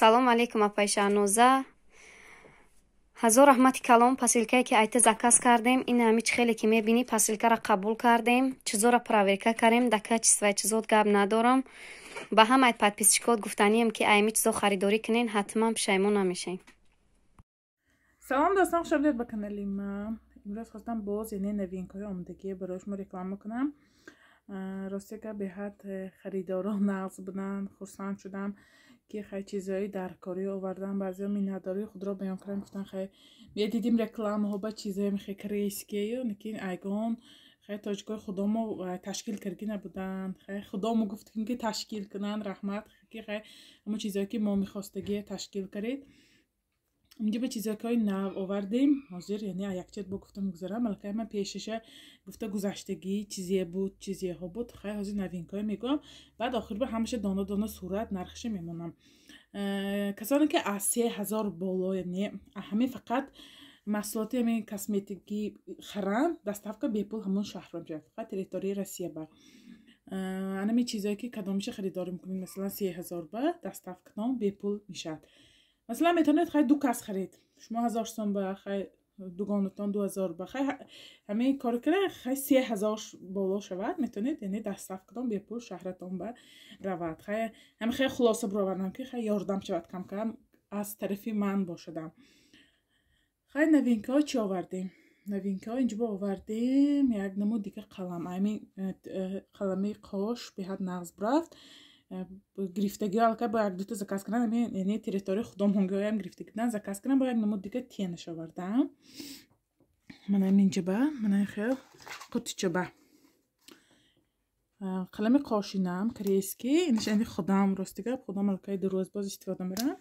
Салом алейкум, апай Шаҳноза. Ҳазор раҳмати калом. Посылкае, ки айта заказ кардем, ин ҳами чӣ хеле ки мебинӣ, посылкаро қабул кардем, чизоро проверка кардем. Да качествои чизот гап надорам. Ба ҳамаи подписчикот гуфтанием, ки айми чизо харидорӣ кунен, ҳатман пушаймон намешем. Салом, дӯстон, хуш омадед ба канали ман. Имрӯз хостам боз, яъне, новинкаҳои омодагие барои шумо реклама кунам. Рости гап, беҳад харидорон нағз буданд. Хурсанд шудам, ки хай чизҳои даркорӣ овардан. Баъзеҳо миннатдории худро баён карданд, гуфтанд: «Хай, медидим рекламаҳо ба чизҳои хе корейскию, лекин айгон хай тоҷикои худомо ташкил карги набуданд. Хай, худомо гуфтем, ки ташкил кунанд. Раҳмат, ки хай ҳамон чизҳое, ки мо мехостагие, ташкил кардед». Инҷа ба чизакҳои нав овардем. Ҳозир, яъне, якчанд бо гуфта мегузарам. Аллакай ман пешаша гуфта гузаштагӣ чизе буд, чизеҳо буд. Хай, ҳозир новинкаҳое мегӯям, баъд охир ба ҳамаша дона дона сурат, нархша мемонам. Касоне ки аз 3000 боло, яъне, ҳамин фақат маҳсулоти ҳамин косметикӣ харанд, доставка бепул ҳамон шаҳр мешавад, фақат территорияи Россия ба. Анами чизое, ки кадомиша харидорӣ мекунед, масалан, 3000 ба, доставкатон бепул мешавад. Масалан, метавонед, хай, ду кас харид, шумо 1000 сом ба, хай, дугонатон 2000 ба, хай, ҳамин кор кара, хай, 3000 боло шавад, метавонед, яъне, доставкатон бепул шаҳратон ба равад. Хай, ҳамин хеле хулоса бировардам, ки хай, ёрдам шавад камкам аз тарафи ман бошадам. Хай, новинкаҳо чӣ овардем? Новинкаҳо инҷо бо овардем як намуд дига қалам. Ҳамин қалами қош беҳад нағз бурафт. Гирифтагиҳо аллакай бо як дута заказ кардам, ҳамин, яъне, территорияи худомонгиҳоям гирифтагӣ буданд, заказ кардам. Бо як намуд дига тенаш овардам. Мана инҷаба, мана хел қутичаба қалами қошинам корейский. Инаш, яъне, худам, рости гап, худам аллакай 2 рӯз боз истифода мебарам.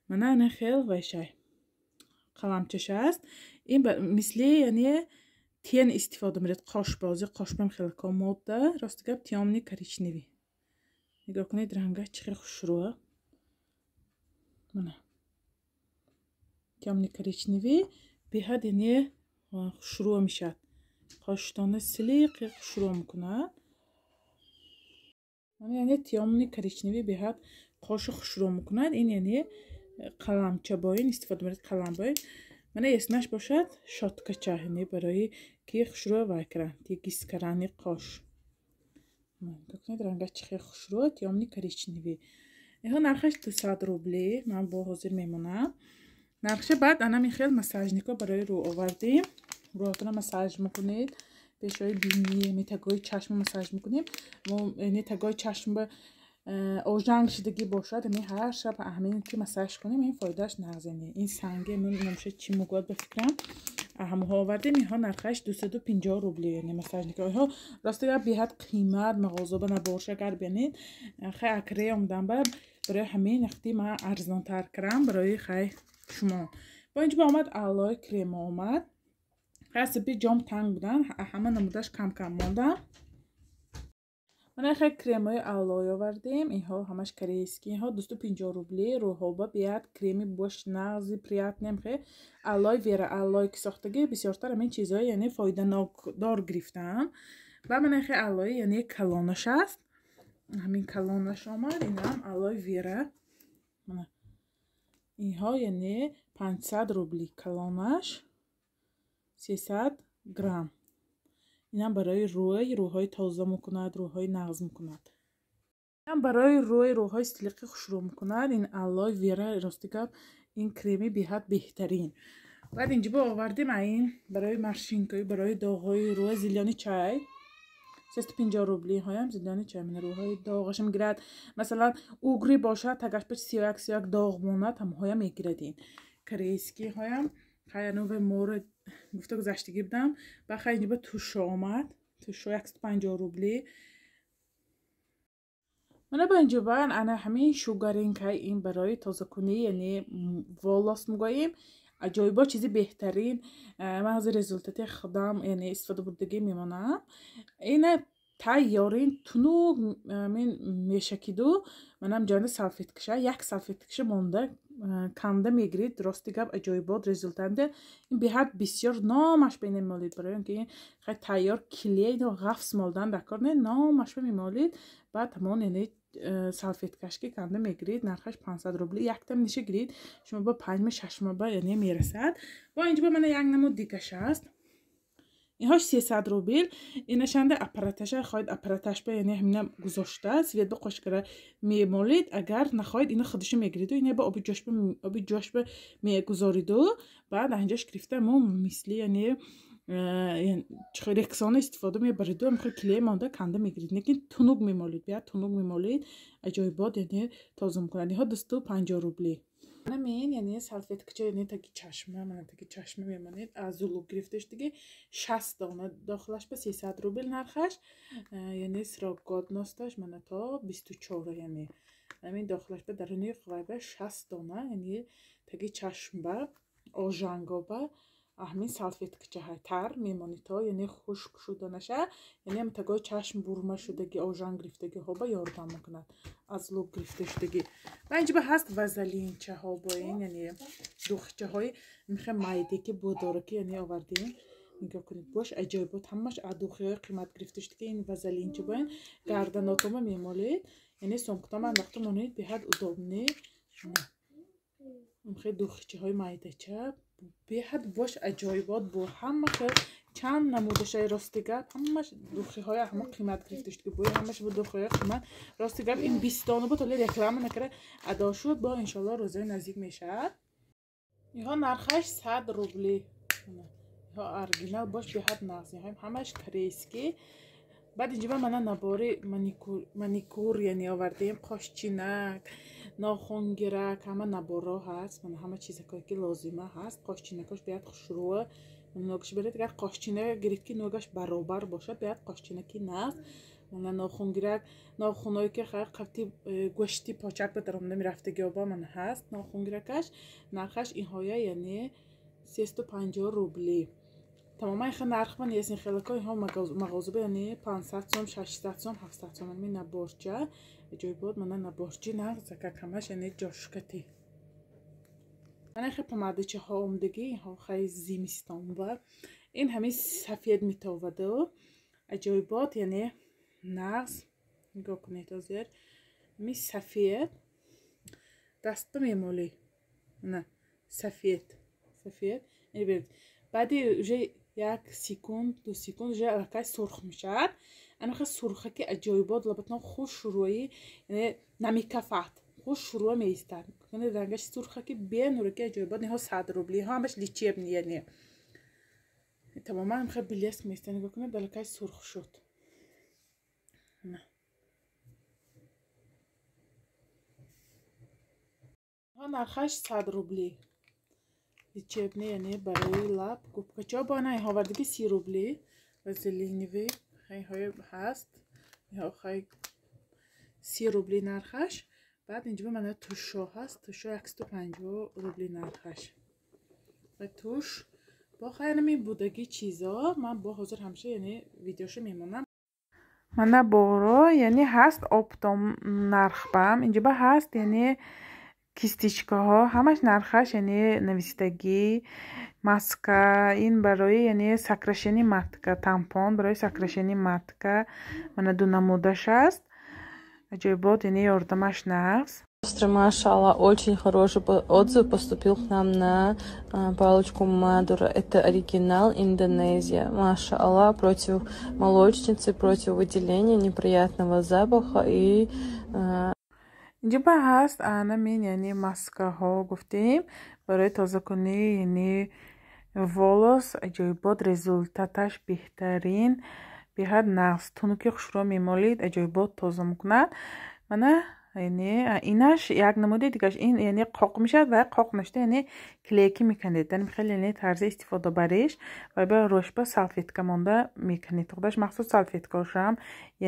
Мана ана хел вайшай қаламчаш аст. Ин мисли, яъне, тень истифода мерад қошбозӣ. Қошбам хеле комода. Рости гап, тёмный коричневый. Нигоҳ кунед, рангаш чӣ хеле хушрӯа. Мана тёмный коричневый, беҳад, яъне, хушрӯа мешавад. Қоштона силиқи хушрӯ мекунад. Яъне, тёмный коричневый беҳад қошу хушрӯ мекунад. Ин, яъне, қаламча бо ин истифода мерад, қалам бо ин. Мана эснаш бошад щёткача, яъне, барои ки хушрӯ вай каран, тегиз карани қош. Нигоҳ кунед, рангаш чӣ хеле хушрӯ, тёмный коричневый. Иҳо нархаш 200 рубли. Ман бо ҳозир мемонам нархша. Баъд анами хел массажникҳо барои рӯ овардем. Рӯҳотона массаж мекунед, пешҳои бинӣ, тагои чашм массаж мекунем. Яъне, тагои чашм ожанг шидагӣ бошад, ами ҳар шаб ҳамин ки массаж кунем, ин фоидааш нағз. Яъне, ин санги номша чӣ мегӯяд, ба фикрам, ҳамаҳо овардем. Инҳо нархаш 250 рубли. Яъне, массажникҳо инҳо, рости гап, беҳад қимат мағоза ба набоша. Агар бинед, хай, акре омадам ба барои ҳамин вақти ман арзонтар кардам барои, хай, шумо. Бо инҷо ба омад алои крема омад. Хай, асаби ҷом танг будан, ҳама намудаш кам кам мондам. Мана хай кремҳои алой овардем. Инҳо ҳамаш корейский. Инҳо 250 рубли. Рӯҳоба беҳад креми бош нағзи, приятнем. Хе алой вера, алой ки сохтагӣ, бисёртар ҳамин чизҳои, яъне, фоиданокдор гирифтам. Ва мана хе алои, яъне, калонаш аст. Ҳамин калонаш омад. Инам алой вера. Инҳо, яъне, 500 рубли калонаш, 300 грамм. Инам барои рӯй, рӯҳои тоза мекунад, рӯҳои нағз мекунад. Инам барои рӯй, рӯҳои силиқи хушрӯ мекунад. Ин алой вера, рости гап, ин креми беҳад беҳтарин. Баъд инҷо бо овардем ин барои морщинкаи, барои доғҳои рӯй, зелёный чай, 350 рубли. Инҳоям зелёный чай. Мана рӯҳои доғаша мегирад. Масалан, угри бошад, тагаш ба сиёяк сиёяк доғ монад, ҳамаҳоям мегирад. Ин корейский ҳоям, хай, моро гуфта гузаштагӣ будам. Ба хай, инҷо ба тушо омад, тушо 150 рубли. Мана ба инҷо ба ана ҳамин шугаринкай. Ин барои тозакунӣ, яъне, волос мегӯем. Аҷоибо, чизи беҳтарин. Ман ҳозир результати худам, яъне, истифода бурдагӣ мемонам. Ина тайёрин тунук мин мешакиду. Манам ҷонда салфеткаша, як салфеткаша монда канда мегирид. Рости гап, аҷоибот результат. Ин беҳад бисёр номаш ба мемолид, барои он ки хай тайёр клей ғафс молдан дар кор не, номаш ба мемолид. Баъд ҳамон, яъне. Салфеткаш ки канда мегирид, нархаш 500 рубли. Яктам ниша гирид, шумо ба 5 6 моҳ ба яъне мерасад. Бо инҷо ба мана як намуд дигаш аст. Инҳош 300 рубл. Инашанда аппараташа хоҳед аппараташ ба яъне ҳамина гузошта, свет ба қошкара мемолид. Агар нахоҳед ина худашо мегириду ина ба оби ҷошба мегузориду баъд анҷош гирифта мо мисли яъне рексона истифода мебариду ҳамихел киле монда канда мегирид. Лекин тунук мемолид, бияд тунук мемолид, аҷоибот яъне тоза мекунад. Инҳо 250 рубли. Ман яъне салфеткача яъне таги чашма, мана таги чашма мемонед, аз зулук гирифташ диге 60 дона дохилаш ба 300 рубл нархаш, яъне срок годносташ мана то 24 яъне ҳамин дохилаш ба даруни қувайба 60 дона яъне таги чашмба ожангоба ҳамин салфеткачаҳай тар мемонед то яъне хушк шуда наша, яъне ҳам тагои чашм бурма шудаги ожанг гирифтагиҳо ба ёрдам мекунад аз лук гирифта шудаги. Ва инҷо ба ҳаст вазалинчаҳо бо ин яъне духчаҳои михе майде ки будора ки яъне овардем. Нигоҳ кунед, бош аҷоибот ҳамаш аз духиҳои қимат гирифта шудаги ин вазалинча бо ин гарданотома мемолед, яъне сумкатома андохта монед, беҳад удобный. Михе духчаҳои майдача беҳад бош аҷоибот бо ҳама хел чанд намудашаи рости гап ҳамаш духиҳои ҳама қимат гирифта шуд ки бои ҳамаш бо духиҳои қимат. Рости гап ин 20 дона буд, ҳоло реклама накарда адо шуд, бо иншоалло рӯзои наздик мешавад. Инҳо нархаш 100 рубли. Инҳо оригинал бош беҳад нағз, инҳо ҳамаш корейский. Баъд инҷо мана набори маникюр яъне овардем, қошчинак, нохунгирак, ҳама наборҳо ҳаст, мана ҳама чизакое ки лозима ҳаст. Қошчинакош беҳад хушрӯа, ногаш беред, агар қошчина гирифт ки ногаш баробар бошад, беҳад қошчинаки нағз. Мана нохунгирак, нохуное ки қавти гӯшти почак ба даромада мерафтагиоба мана ҳаст нохунгиракаш. Нархаш инҳоя яъне 350 рубли. Тамоман хел нарх ман нест, ин хелако инҳо мағозаба яъне 500 сом, 600 сом, 700 сом. Ами наборча аҷоибот, мана наборчи нағз закак ҳамаш яъне ҷошкати. Мана хел помадачаҳо омдагӣ, инҳо хай зимистонва. Ин ҳамин сафед метоваду аҷоибот яъне нағз. Нигоҳ кунед ҳозир ҳамин сафед дастба мемолӣ, на сафед сафед баъди уже як секунд ду секунд уже аллакай сурх мешавад. Анаха сурхаки аҷоибот лабатон хушрӯи яъне намекафад, хушрӯа меистад. Рангаш сурхаки бенураки аҷоибот. Инҳо 100 рубли, инҳо ҳамаш лечебный яъне тамоман хел блеск меистад. Нигоҳ кунед, аллакай сурх шуд. Инҳо нархаш 100 рубли. Лечебный яъне барои лаб губкачаҳо бо ана инҳо овардаги 30 рубли. Вазелиновый инҳое ҳаст, инҳо хай 30 рубли нархаш. Баъд инҷо мана тушо ҳаст, тушо 150 рубли нархаш. Ва туш бо хай ҳамин будаги чизо ман бо ҳозир ҳамеша яъне видеошо мемонам. Мана боро яъне ҳаст оптом нархбам инҷо ба ҳаст яъне кистичкаҳо ҳамаш нархаш яъне навистагӣ. Маска ин барои яъне сокращение матка, тампон барои сокращение матка мана ду намудаш аст. Аҷоибот яъне ёрдамаш нағз. Машалла, очень хороший отзыв поступил к нам на палочку Мадура. Это оригинал Индонезия. Машалла, против молочницы, против выделения неприятного запаха и инҷо ба ҳаст анамин яъне маскаҳо гуфтем барои тозакунӣ яъне волос аҷоибот, результаташ беҳтарин, беҳад нағз. Тунуки хушрӯ мемолид, аҷоибот тоза мекунад. Мана яъне инаш як намуди дигаш, ин яъне қоқ мешавад ва қоқ нашуда яъне клейки мекунед. Яъне хеле яъне тарзи истифодабариш ва ба рӯшба салфетка монда мекунед. Худаш махсус салфеткаошам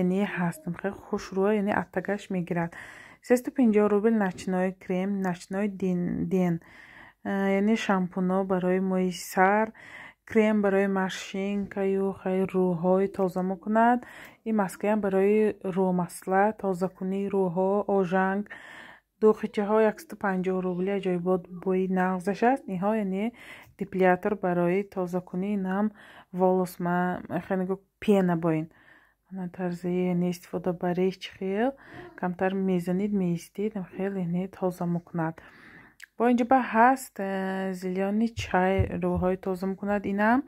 яъне ҳаст, хеле хушрӯ яъне аттагаш мегирад. 350 рубл ночной крем, ночной ден, яъне шампуно барои мӯи сар, крем барои морщинкаю хай рӯҳои тоза мекунад. Ин маскаям барои рӯмасла, тозакунии рӯҳо, ожанг. Духичаҳо 150 рубли, аҷоибот бӯи нағзаш аст. Инҳо яъне депилятор барои тозакунии инам волос, пена бо ин. Ана тарзи яъне истифодабариш чӣ хел: камтар мезанед, меистед, хел яъне тоза мекунад. Бо инҷа ба ҳаст зелёный чай, рӯҳҳои тоза мекунад инам.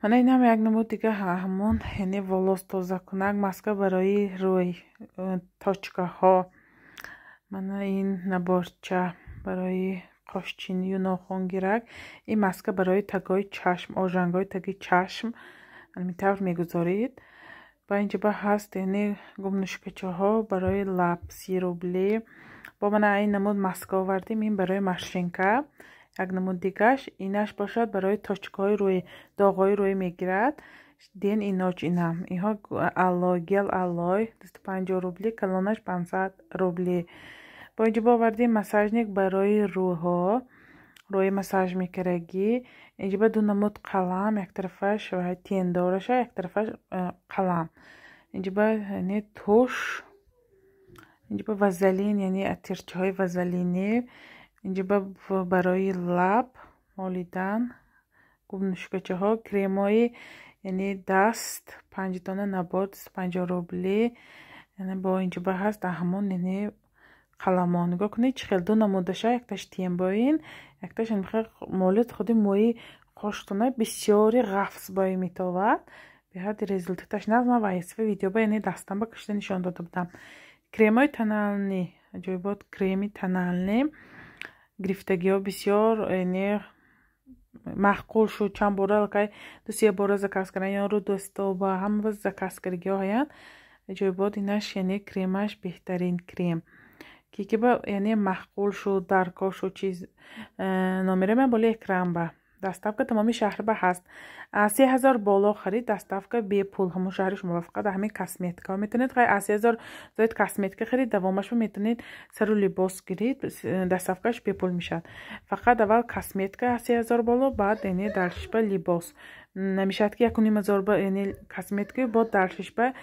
Мана инам як намуд дига, ҳамон яъне волос тозакунак, маска барои рӯй, точкаҳо. Мана ин наборча барои қошчинию нохунгирак. Ин маска барои тагои чашм, ожангҳои таги чашм ҳамин тавр мегузоред. Ба инҷа ба ҳаст яъне губнушкачаҳо барои лаб, 30 рубли. Бо мана ин намуд маска овардем, ин барои морщинка. Як намуд дигаш инаш бошад, барои точкаҳои рӯи, доғҳои рӯй мегирад. День и ночь инам. Инҳо алой, гель алой 250 рубли, калонаш 500 рубли. Бо инҷа бо овардем массажник барои рӯҳо, рӯи массаж мекардагӣ. Инҷа ба ду намуд қалам, як тарафаш тень дораша, як тарафаш қалам. Инҷа ба яъне тушь, инҷа ба вазелин, яъне атирчаҳои вазелинӣ. Инҷа ба барои лаб молидан губнушкачаҳо, кремҳои яъне даст, панҷ дона набор 250 рубли. Яъне бо инҷа ба ҳаст ҳамон яъне қаламҳо. Нигоҳ кунед, чӣ хел ду намудаша: якташ тень боин, якташ молид, худи мӯи қоштона бисёри ғафз бои метовад. Беҳад результаташ нағз. Ман вайсифа видеоба яъне дастам ба кашида нишон дода будам. Кремҳои тональный, аҷоибот креми тональный гирифтагиҳо бисёр яъне маъқул шуд. Чанд бора аллакай ду-се бора заказ кардан, ёру дӯсто ба ҳама заказ кардагиҳо ҳаянд. Аҷоибот инаш, яъне кремаш беҳтарин крем, ки ба яъне маъқул шуд, даркор шуд чиз. Номерои ман болои экран ба. Доставка тамоми шаҳр ба ҳаст. Аз 3000 боло харид, доставка бепул ҳамон шаҳри шумо. Фақат ҳамин косметикаҳо метавонед. Хай, аз 3000 зоид косметика харид, давомашро метавонед сару либос гирид, доставкаш бепул мешавад. Фақат аввал косметика аз 3000 боло, баъд яъне дальшиш ба либос. Намешавад, ки 1500 ба яъне косметика, бо дальшиш ба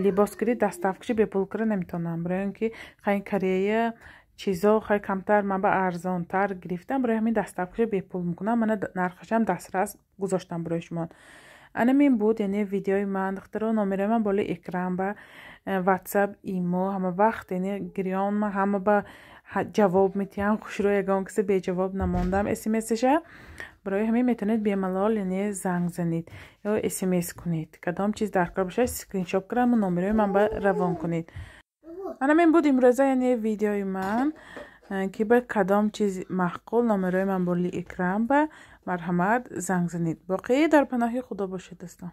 либос гирид, доставкашо бепул кара наметавонам, барои он ки хай Корея чизо хай камтар ман ба арзонтар гирифтам, барои ҳамин доставкашо бепул мекунам. Мана нархашам дастрас гузоштам барои шумо. Анамин буд яъне видеои ман, духтаро. Номерои ман болои экран ба, Ватсап, Имо ҳама вақт яъне гирён, ма ҳама ба ҷавоб метиҳам. Хушрӯ, ягон касе беҷавоб намондам смсаша. Барои ҳамин метавонед бемалол яъне занг занед ё смс кунед. Кадом чиз дар кор бошад, скриншот кунам, номерои ман ба равон кунед. Анамин буд имрӯза яъне видеои ман. Ки ба кадом чиз маъқул, номерои ман болои экран ба, марҳамат, занг занед. Боқӣ дар паноҳи Худо бошед, дӯстон.